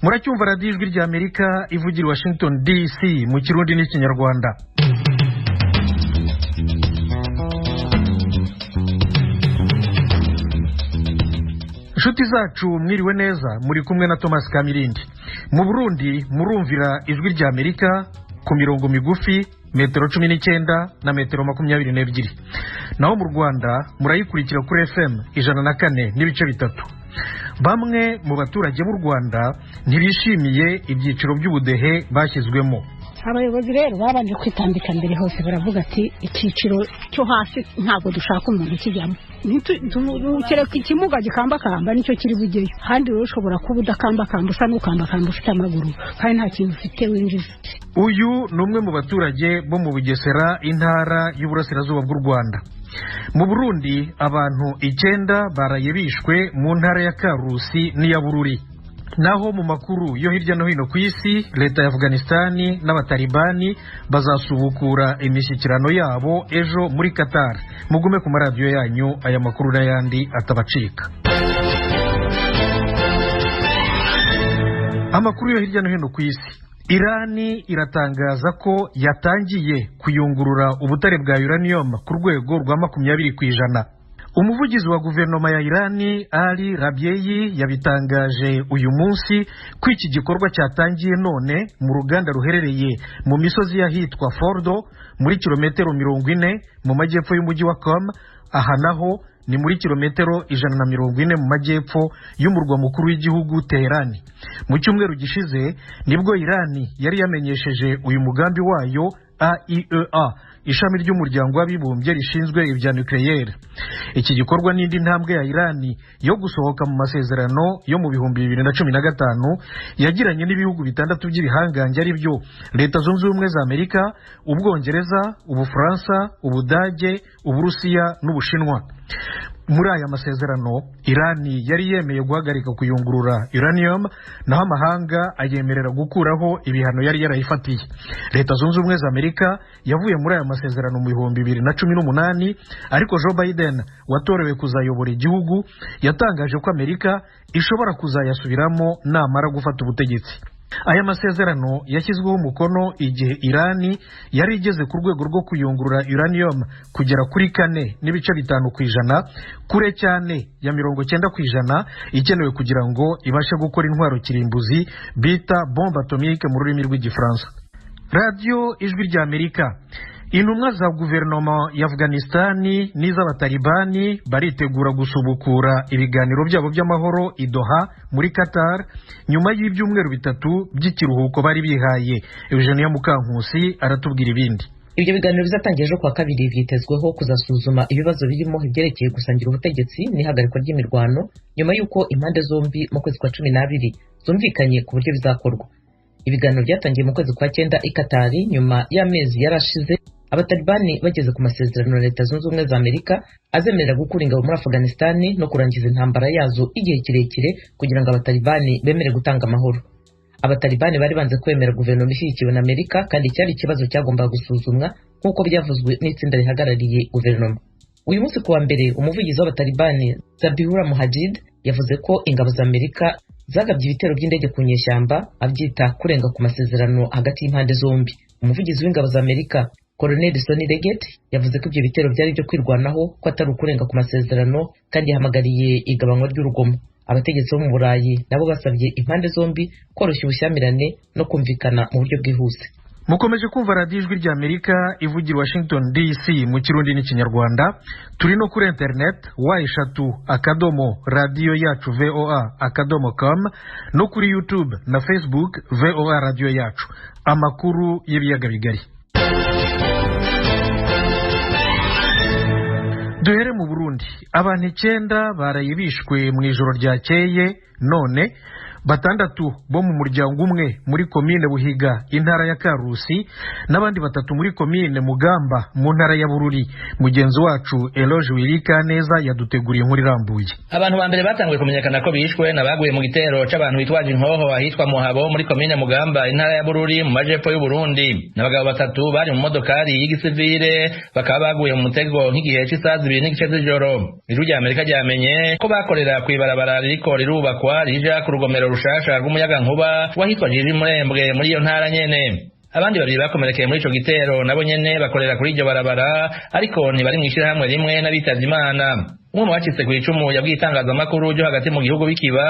Muracyumva Radiyo Ijwi ry'Amerika ivugira Washington DC mu Kirundi n'Ikinyarwanda. Inshuti zacu, mwiriwe neza. Muri kumwe na Thomas Kamirindi. Mu Burundi murumvira Ijwi ry'Amerika ku mirongo migufi, metero 19 na metero 22. Naho mu Rwanda murayikurikira kuri FM 104.3. Bamwe mu baturage b'u Rwanda ntibishimiye ibyiciro by'ubudehe bashyizwemo. Abayobozi rero babanje kwitambika mbere hose, baravuga ati: "Icyiciro cyo hasi ntabwo dushaka umuntu ukijyamo, kereka ikimuga gikambakamba nicyo kiri bugeyo." Kandi rero ushobora kuba udakambakamba, usa n'ukambakamba, ufite amaguru kandi nta kintu ufite winjiza. Uyu ni umwe mu baturage bo mu Bugesera, Intara y'Uburasirazuba bw'u Rwanda. Mu Burundi abantu icyenda baraye bishwe mu ntara ya Karusi n'iya Bururi. Naho mu makuru yo hirya no hino ku isi, leta ya Afghanistani n'Abatalibani bazasubukura imishyikirano yabo ejo muri Qatar. Mugume ku maradiyo yanyu, aya makuru n'ayandi atabacika. Amakuru yo hirya no hino ku isi: Irani iratangaza ko yatangiye kuyungurura ubutare bwa uranium ku rwego rwa 20%. Umuvugizi wa guverinoma ya Irani, Ali Rabyeyi, yabitangaje uyu munsi ko iki gikorwa cyatangiye none mu ruganda ruherereye mu misozi y'ahitwa Fordo, muri kilometero 40 mu majyepfo y'umujyi wa Qom. Aha naho ni muri kilometero 140 mu majyepfo y'umurwa mukuru w'igihugu, Teherani. Mu cyumweru gishize nibwo Irani yari yamenyesheje uyu mugambi wayo AIEA, ishami ry'Umuryango w'Abibumbye rishinzwe ibya nucléaire. Iki gikorwa n'indi ntambwe ya Irani yo gusohoka mu masezerano yo mu 2015 yagiranye n'ibihugu bitandatu by'ibihangange, ari byo Leta Zunze Ubumwe za Amerika, Ubwongereza, Ubufaransa, Ubudage, Uburusiya n'Ubushinwa. Muri aya masezerano Irani yari yemeye guhagarika kuyungurura uranium, naho amahanga ayemerera gukuraho ibihano yari yarayifatiye. Leta Zunze Ubumwe za Amerika yavuye muri aya masezerano mu 2018, ariko Joe Biden watorewe kuzayobora igihugu yatangaje ko Amerika ishobora kuzayasubiramo namara gufata ubutegetsi. Aya masezerano yashyizweho umukono igihe Irani yari igeze ku rwego rwo kuyungurura uranium kugera kuri 4.5%, kure cyane ya 90% ikenewe kugira ngo ibashe gukora intwaro kirimbuzi bita bombe atomique mu rurimi rw'Igifaransa. Radiyo Ijwi ry'Amerika. Intumwa za guverinoma ya Afghanistani n'iz'Abatalibani baritegura gusubukura ibiganiro byabo by'amahoro i Doha muri Qatar, nyuma y'ibyumweru 3 by'ikiruhuko bari bihaye. Eugenia Mukankusi aratubwira ibindi. Ibyo biganiro bizatangira ejo kuwa kabiri byitezweho kuzasuzuma ibibazo birimo ibyerekeye gusangira ubutegetsi n'ihagarikwa ry'imirwano, nyuma y'uko impande zombi mu kwezi kwa 12 zumvikanye ku buryo bizakorwa. Ibiganiro byatangiye mu kwezi kwa cyenda i Katari, nyuma y'amezi yarashize Abatalibani bageze ku masezerano na Leta Zunze Ubumwe za Amerika azemerera gukura ingabo muri Afghanistan no kurangiza intambara yazo igihe kirekire kugira ngo Abatalibani bemere gutanga amahoro. Abatalibani bari banze kwemera guverinoma ishyigikiwe na Amerika, kandi cyari ikibazo cyagombaga gusuzumwa, nk'uko byavuzwe n'itsinda rihagarariye guverinoma. Uyu munsi kuwa mbere, umuvugizi w'Abatalibani, Zabihullah Mujahid, yavuze ko ingabo za Amerika zagabye ibitero by'indege ku nyeshyamba, abyita kurenga ku masezerano hagati y'impande zombi. Umuvugizi w'ingabo za Amerika, Colonel Sonny Leggett, yavuze ko ibyo bitero byari ibyo kwirwanaho, ko atari ukurenga ku masezerano, kandi yahamagariye igabanywa ry'urugomo. Abategetsi bo mu Burayi nabo basabye impande zombi koroshya ubushyamirane no kumvikana mu buryo bwihuse. Mukomeje kumva Radiyo Ijwi ry'Amerika ivugira Washington DC mu Kirundi n'Ikinyarwanda. Turi no kuri internet, www.radiyoyacuvoa.com, no kuri YouTube na Facebook, VOA Radiyo Yacu. Amakuru y'ibiyaga bigari duhere mu Burundi. Abantu icyenda baraye bishwe mu ijoro ryakeye none, batandatu bo mu muryango umwe muri komine Buhiga, Intara ya Karusi, n'abandi batatu muri komine Mugamba, mu ntara ya Bururi. Mugenzi wacu Eloge Wirika neza yaduteguriye inkuru irambuye. Abantu ba mbere batanguye kumenyekana ko bishwe n'abaguye mu gitero c'abantu bitwaje inkoho ahitwa Muhabo, muri komine Mugamba, intara ya Bururi, mu majepfo y'u Burundi. N'abagabo batatu bari mu modokari y'igisivile, bakaba baguye mu mutego nk'igihe c'isaha 2:30 z'ijoro. Ijwi rya Amerika ryamenye ko bakorera kw'ibarabara ririko rirubakwa rija ku rugomero. rushasha rw'umuyagankuba wahitwa Jiji Murembwe muri iyo ntara nyene. Abandi babiri bakomerekeye muri ico gitero nabo nyene bakorera kuri iryo barabara, ariko ntibari mw'ishirahamwe rimwe n'abitavye Imana. Umwe mu bacitse kw'icumu yabwiye itangazamakuru ryo hagati mu gihugu bikiba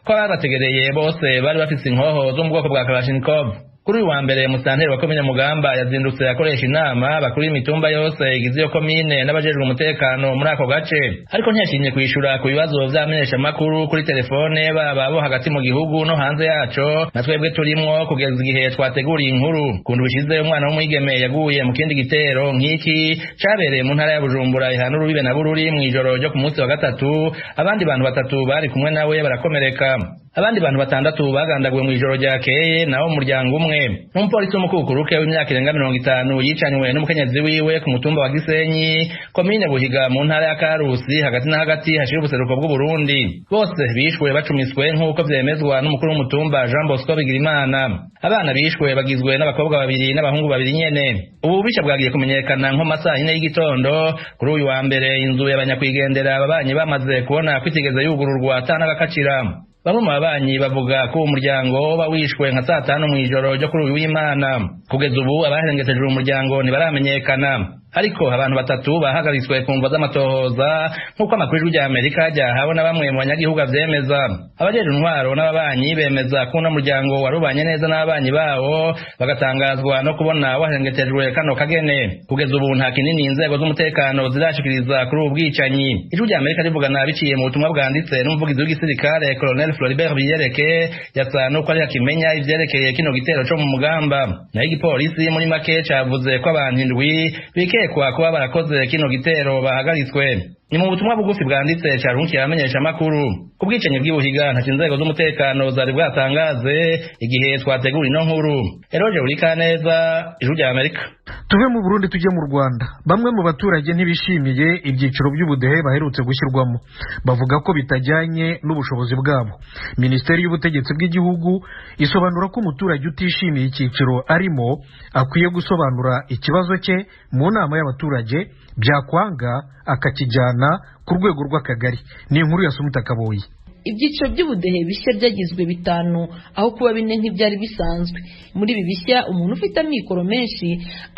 ko ababategereye bose bari bafise inkoho zo mu bwoko bwa Kalashnikov. Kuri uyu wa mbere, musitanteri wa komine Mugamba yazindutse akoresha inama bakuru b'imitumba yose igize iyo komine n'abajejwe umutekano muri ako gace, ariko ntiyashimye kwishura ku bibazo vy'abamenyeshamakuru kuri telefone, baba bo hagati mu gihugu no hanze yaco, na twebwe turimwo kugeza igihe twateguriye inkuru. Ku ndwi ishize, umwana w'umwigeme yaguye mu kindi gitero nk'iki cabereye mu ntara ya Bujumbura ihana urubibe na Bururi mw'ijoro ryo ku munsi wa gatatu. Abandi bantu batatu bari kumwe nawe barakomereka. Abandi bantu batandatu bagandaguwe mw'ijoro ryakeye nawo mu muryango umwe. N'umupolisi w'umukukuruke w'imyaka irenga 50 yicanywe n'umukenyezi wiwe ku mutumba wa Gisenyi, komine Buhiga, mu ntara ya Karusi hagati na hagati hashira ubuseruko bw'Uburundi. Bose bishwe bacumiswe nk'uko vyemezwa n'umukuru w'umutumba Jean Bosco Bigirimana. Abana bishwe bagizwe n'abakobwa babiri n'abahungu babiri nyene. Ubu bubisha bwagiye kumenyekana nko masaha 4 y'igitondo kuri uyu wa mbere, inzu y'abanyakwigendera ababanyi bamaze kubona kwitigeze yugururwa atanagakacira. Bamwe mu babanyi bavuga ko uwo muryango uba wishwe nka saa 5 mw'ijoro ryo kuri uyu w'Imana. Kugeza ubu abaherengeteje uwo muryango ntibaramenyekana, ariko abantu batatu bahagaritswe ku mvo z'amatohoza, nk'uko amakuru y'Ijwi rya Amerika ryahawe na bamwe mu banyagihugu avyemeza. Abajejwe intwaro n'ababanyi bemeza ko uno muryango warubanye neza n'ababanyi bawo, bagatangazwa no kubona waherengetejwe kano kagene. Kugeza ubu nta kinini inzego z'umutekano zirashikiriza kuri ubu bwicanyi. Ijwi rya Amerika rivugana biciye mu butumwa bwanditse n'umuvugizi w'igisirikare Colonel Floribert Biyereke, yasa nuko ari akimenya ivyerekeye kino gitero co mu Mugamba. Nayo igipolisi muri make cavuze ko abantu 7 bikekwa kuba barakoze kino gitero bahagaritswe. Ni mu butumwa bugufi bwanditse carunkiye abamenyeshamakuru. Ku bwicanyi bw'ibuhiga ntaco inzego z'umutekano zari bwatangaze igihe twategura ino nkuru. Eroje Urikaneza, Ijwi rya Amerika. Tuve mu Burundi tujye mu Rwanda. Bamwe mu baturage ntibishimiye ibyiciro by'ubudehe baherutse gushyirwamo, bavuga ko bitajyanye n'ubushobozi bwabo. Minisiteri y'Ubutegetsi bw'Igihugu isobanura ko umuturage utishimiye icyiciro arimo akwiye gusobanura ikibazo cye mu nama y'abaturage, byakwanga akakijyana ku rwego rw'akagari. Ni inkuru ya Sumuta Kaboyi. Ibyiciro by'ubudehe bishya byagizwe 5 aho kuba 4 nk'ibyari bisanzwe. Muri ibi bishya, umuntu ufite amikoro menshi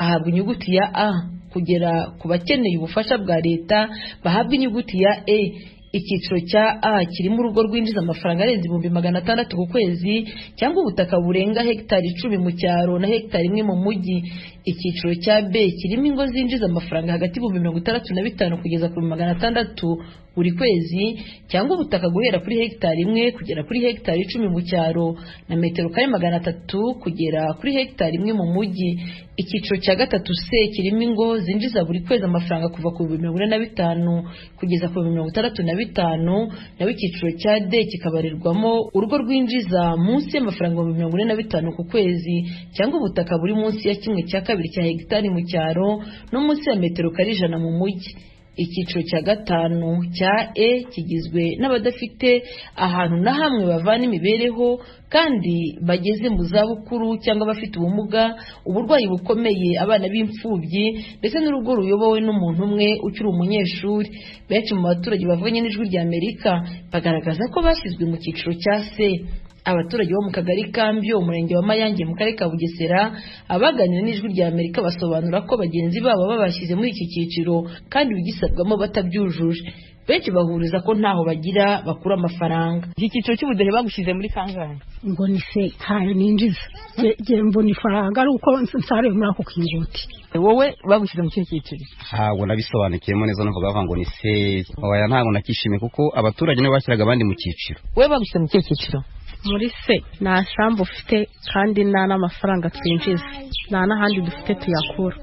ahabwa inyuguti ya A, kugera ku bakeneye ubufasha bwa leta bahabwa inyuguti ya E. Icyiciro cya A kirimo urugo rwinjiza amafaranga arenze 600,000 ku kwezi, cyangwa ubutaka burenga hegitari 10 mu cyaro na hegitari 1 mu mujyi. Icyiciro cya B kirimo ingo zinjiza amafaranga hagati y'ibihumbi 65 kugeza ku 600 buri kwezi, cyangwa ubutaka guhera kuri hegitari 1 kugera kuri hegitari 10 mu cyaro na metero kare 300 kugera kuri hegitari 1 mu mujyi. Icyiciro cya 3 C kirimo ingo zinjiza buri kwezi amafaranga kuva ku 45,000 kugeza ku 65,000, naho icyiciro cya D kikabarirwamo urugo rwinjiza munsi y'amafaranga 45,000 ku kwezi, cyangwa ubutaka buri munsi ya 1/2 cya hegitari mu cyaro no munsi ya metero kare 100 mu mujyi. Icyiciro cya 5 cya E kigizwe n'abadafite ahantu na hamwe bavana imibereho kandi bageze mu zabukuru, cyangwa bafite ubumuga, uburwayi bukomeye, abana b'imfubyi, ndetse n'urugo ruyobowe n'umuntu umwe ukiri umunyeshuri. Benshi mu baturage bavuganye n'Ijwi rya Amerika bagaragaza ko bashyizwe mu cyiciro cya C. Abaturage bo mu kagari Kambyo, umurenge wa Mayange, mu karere ka Bugesera, abaganira n'Ijwi rya Amerika basobanura ko bagenzi babo babashyize muri iki cyiciro kandi bigisabwamo batabyujuje. Benshi bahuriza ko ntaho bagira bakura amafaranga. Iki cyiciro cy'ubudehe bagushyize muri kangahe? Ngo ni se ntayo ninjiza, mbona ifaranga ari uko nsaruye muri ako kingoti. Wowe bagushyize mu kihe cyiciro? Ntabwo nabisobanukiyemo neza, numvaga bavuga ngo ni se. Oya, ntabwo nakishimiye kuko abaturage nibo bashyiraga abandi mu cyiciro. Wowe bagushyize mu kihe cyiciro? Muri se nta shambo ufite kandi nta n'amafaranga twinjiza, nta n'ahandi dufite tuyakura.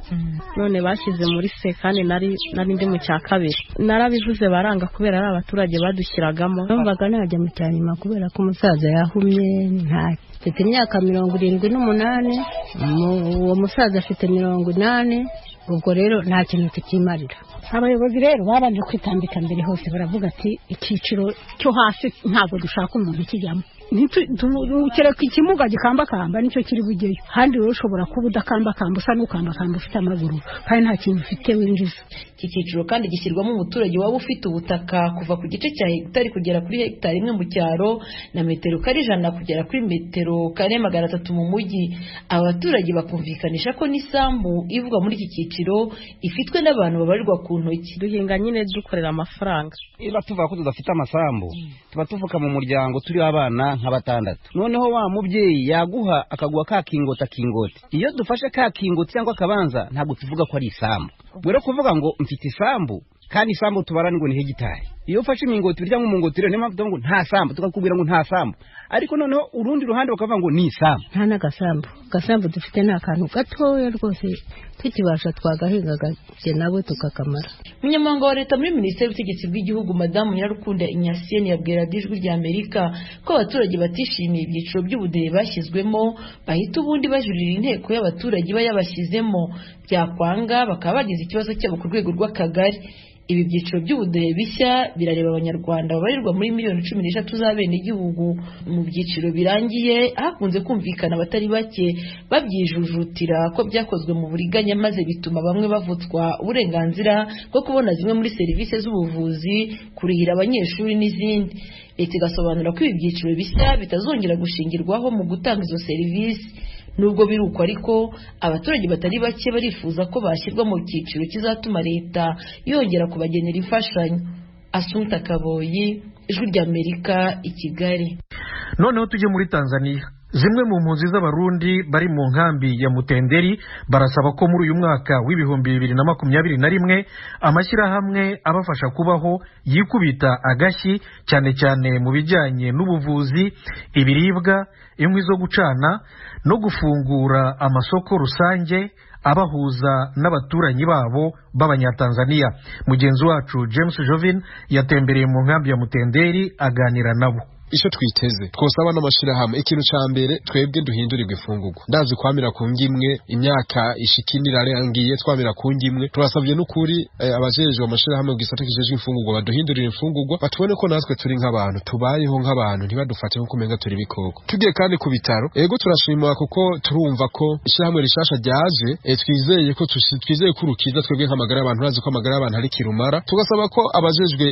None bashyize muri se kandi nari ndi mu cya 2. Narabivuze baranga kubera ari abaturage badushyiragamo. Numvaga najya mu cya nyuma kubera ko umusaza yahumye, nta mfite imyaka 78, uwo musaza afite 80, ubwo rero nta kintu tukimarira. Abayobozi rero babanje kwitambika mbere hose baravuga ati icyiciro cyo hasi ntabwo dushaka umuntu ukijyamo, Kereka ikimuga gikambakamba nicyo kiri bugeyo, handi rero ushobora kuba udakambakamba usa n'ukambakamba ufite amaguru kandi nta kintu ufite winjiza. Iki cyiciro kandi gishyirwamo umuturage waba ufite ubutaka kuva ku gice cya hegitari kugera kuri hegitari imwe mu cyaro na metero kare 100 kugera kuri metero kare 300 mu mujyi. Aba baturage bakumvikanisha ko n'isambu ivugwa muri iki cyiciro ifitwe n'abantu babarirwa ku ntoki. Duhinga nyine dukorera amafaranga. Niba tuvuga ko tudafite amasambu, tuba tuvuka mu muryango turi abana nka batandatu, noneho wa mubyeyi yaguha akaguha ka kingota kingoti. Iyo dufashe ka kingoti cyangwa akabanza ntabwo tuvuga ko ari isambu. Rero kuvuga ngo mfite isambu kandi isambu tubara ngo ni hegitari, iyo ufashe imingoti urya nk'umungoti rero niyo mpamvu tuvuga ngo nta sambu, tukakubwira ngo nta sambu, ariko noneho urundi ruhande bakavuga ngo ni isambu. Nta n'agasambu, agasambu dufite ni akantu gatoya rwose tukibasha twagahinga gake nabo tukakamara. Umunyamabanga wa Leta muri Minisiteri y'Ubutegetsi bw'Igihugu Madamu Nyirarukundo Inyasiyeni yabwiye Radiyo Ijwi rya Amerika ko abaturage batishimiye ibyiciro by'ubudehe bashyizwemo bahita ubundi bajurira inteko y'abaturage iba yabashyizemo, byakwanga bakaba bagize ikibazo cyabo ku rwego rw'akagari. Ibi byiciro by'ubudehe bishya birareba abanyarwanda babarirwa muri miliyoni 13 z'abenegihugu. Mu byiciro birangiye hakunze kumvikana abatari bake babyijujutira ko byakozwe mu buriganya, maze bituma bamwe bavutswa uburenganzira bwo kubona zimwe muri serivisi z'ubuvuzi, kurihira abanyeshuri n'izindi. Leta igasobanura ko ibi byiciro bishya bitazongera gushingirwaho mu gutanga izo serivisi. Nubwo biri uko ariko, abaturage batari bake barifuza ko bashyirwa mu cyiciro kizatuma leta yongera kubagenera imfashanyo. Asumta Kaboyi, Ijwi ry'Amerika, i Kigali. Noneho tujye muri Tanzania. Zimwe mu mpunzi z'abarundi bari mu nkambi ya Mutenderi barasaba ko muri uyu mwaka w'2021 amashyirahamwe abafasha kubaho yikubita agashyi, cyane cyane mu bijyanye n'ubuvuzi, ibiribwa, inkwi zo gucana no gufungura amasoko rusange abahuza n'abaturanyi babo b'abanyatanzania. Mugenzi wacu James Jovin yatembereye mu nkambi ya Mutenderi aganira nabo. Icyo twiteze twosaba n'amashirahamwe, ikintu ca mbere twebwe duhindurirwa ifungurwa. Ndazi kwamira ku ngimwe imyaka ishikinira arangiye twamira ku ngimwe. Turasabye n'ukuri abajejwe amashirahamwe gisata kijejwe ifungurwa baduhindurira ifungurwa, batubone ko natwe turi nk'abantu, tubayeho nk'abantu, ntibadufate nko kumenga turi bikoko. Tugiye kandi ku bitaro, ego turashima kuko turumva ko ishirahamwe rishasha ryaje, twizeye ko twizeye ko urukiza twebwe nk'amagara y'abantu, urazi ko amagara y'abantu ari kirumara. Tugasaba ko abajejwe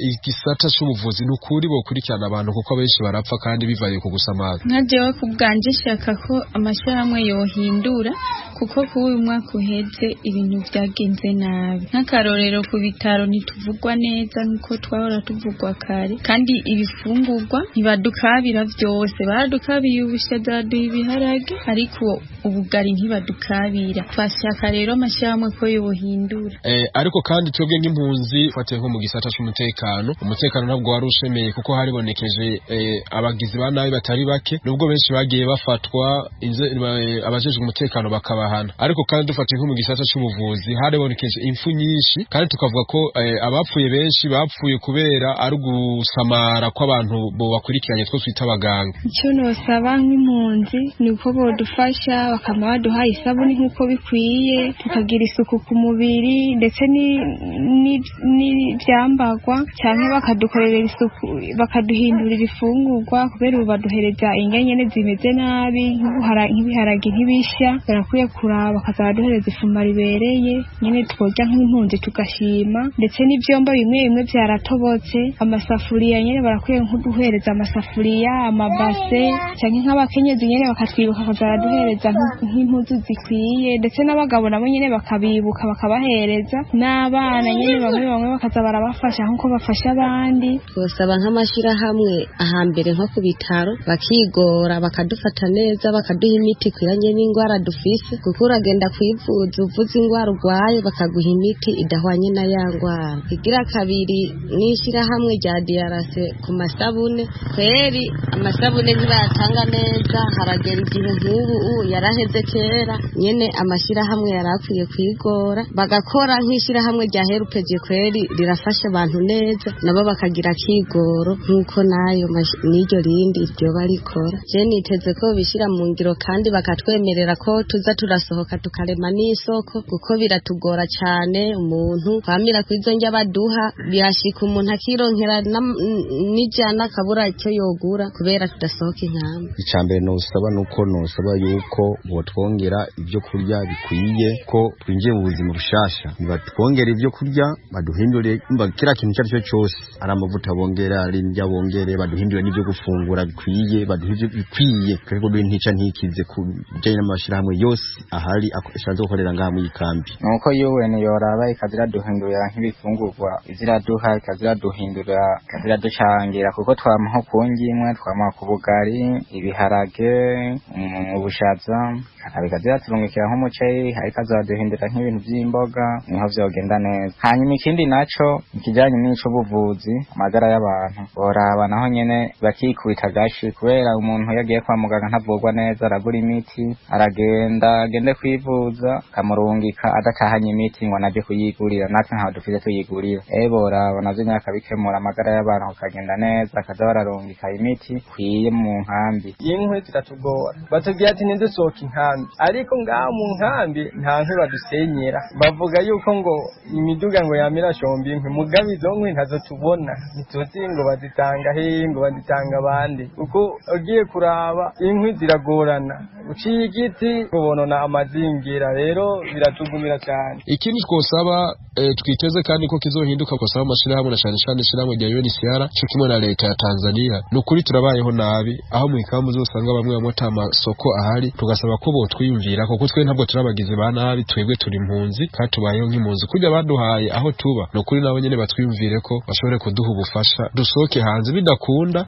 igisata c'ubuvuzi n'ukuri bokurikirana abantu kuko benshi barapfa kandi bivaye ku gusamaza. Nka jewe ku bwanje shaka ko amashyirahamwe yohindura, kuko kuri uyu mwaka uheze ibintu byagenze nabi. Nk'akarorero ku bitaro ntituvugwa neza nk'uko twahora tuvugwa kare, kandi ibifungurwa ntibadukabira byose. Baradukabiye ubushaza, baduha ibiharage, ariko ubugari ntibadukabira. Twashaka rero amashyirahamwe ko yohindura. Ariko kandi twebwe nk'impunzi fatiye nko mu gisata c'umutekano, umutekano ntabwo wari ushemeye kuko haribonekeje abagizi ba nabi batari bake, nubwo benshi bagiye bafatwa abajejwe umutekano bakabahana. Ariko kandi dufatiye nko mu gisata c'ubuvuzi haribonekeje impfu nyinshi, kandi tukavuga ko abapfuye benshi bapfuye kubera ari gusamara kw'abantu bo bakurikiranye two twita abaganga. Icyo nosaba nk'impunzi ni uko bodufasha bakama baduha isabuni nk'uko bikwiye, tukagira isuku ku mubiri ndetse n'ibyambagwa, cyangwa bakadukorera isuku, bakaduhindurira ifungurwa, kubera ubu baduhereza indya nyene zimeze nabi, nk'ibiharage ntibishya. Barakwiye kuraba bakazaduhereza ifuma ribereye nyene tworya nk'impunzi tugashima. Ndetse n'ivyombo bimwe bimwe vyaratobotse, amasafuriya nyene barakwiye nkuduhereza amasafuriya, amabase, canke nk'abakenyezi nyene bakatwibuka bakazaduhereza nk'impuzu zikwiye, ndetse n'abagabo nabo nyene bakabibuka bakabahereza, n'abana nyene bamwe bamwe bakaza barabafasha nk'uko bafasha abandi. Twosaba nk'amashirahamwe ahambere nko ku bitaro bakigora bakadufata neza, bakaduha imiti ikwiranye n'ingwara dufise, kuko uragenda kwivuza uvuze ingwara urwaye bakaguha imiti idahwanye na ya ngwara. Igira kabiri n'ishirahamwe rya DRC ku masabune, kweri amasabune ntibayatanga neza, haragera igihe nk'ubu yaraheze kera nyene. Amashirahamwe yarakwiye kwigora bagakora nk'ishirahamwe rya Helpage, kweri rirafasha abantu neza, nabo bakagira kigoro nk'uko nayo n'ayo n'iryo rindi ryoba rikora. Je niteze ko bishyira mu ngiro kandi bakatwemerera ko tuza turasohoka tukarema n'isoko, kuko biratugora cyane. Umuntu kwamira ku izo ndya baduha, birashika umuntu akironkera n'ijana akabura icyo yogura kubera tudasohoka inkambi. Icambere nosaba nuko nosaba yuko botwongera ibyo kurya bikwiye, ko twinjiye mu buzima bushasha. Nibatwongera ibyo kurya, baduhindure kila kintu icyo ari cyo cyose, ari amavuta bongera, ari indya bongere, baduhindure n'ibyo gufungura bikwiye, baduhe ibyo bikwiye, kuko duhe ntica ntikize ku bijyanye n'amashyirahamwe yose ahari asanzwe gukorera ngaha muri iyi kambi. Nuko UN yoraba ikaziraduhindurira nk'ibifungurwa iziraduha, ikaziraduhindurira, ikaziraducangira, kuko twama nko ku ngimwe, twama ku bugari, ibiharage, ubushaza, bikaziraturungikira nk'umuceri, ariko azaduhindura nk'ibintu by'imboga, niho vyogenda neza. Hanyuma ikindi naco ikijanye n'ic'ubuvuzi, amagara y'abantu, boraba naho nyene bakikubita agashi, kubera umuntu iyo agiye kwa muganga ntavurwa neza, aragura imiti, aragenda agende kwivuza akamurungika adatahanye imiti ngo anaje kuyigurira, natwe ntaho dufise tuyigurira. Boraba navyo nyene akabikemura, amagara y'abantu akagenda neza, akaza bararungika imiti kwiye mu nkambi. Inkwi ziratugora, batubwira ati ntidusohoke inkambi, ariko ngaha mu nkambi nta nkwi badusenyera. Bavuga yuko ngo imiduga ngo yamira shomba inkwi, mugabo izo nkwi ntazo tubona, ntituzi ngo bazitanga hehe, ngo bazitanga bande, kuko ugiye kuraba inkwi ziragorana, uciye igiti ubonona amazingira, rero biratugumira cyane. Ikindi twosaba, twiteze kandi ko kizohinduka, twosaba amashirahamwe na cane cane ishirahamwe rya UNHCR co kimwe na leta ya Tanzania. Ni ukuri turabayeho nabi, aho mu ikambi uzosanga bamwe bamwe ata masoko ahari. Tugasaba ko botwiyumvira, kuko twe ntabwo turabagizi ba nabi, twebwe turi impunzi kandi tubayeho nk'impunzi. Kurya baduhaye aho tuba, ni ukuri nabo nyene batwiyumvire ko bashobore kuduha ubufasha dusohoke hanze bidakunda.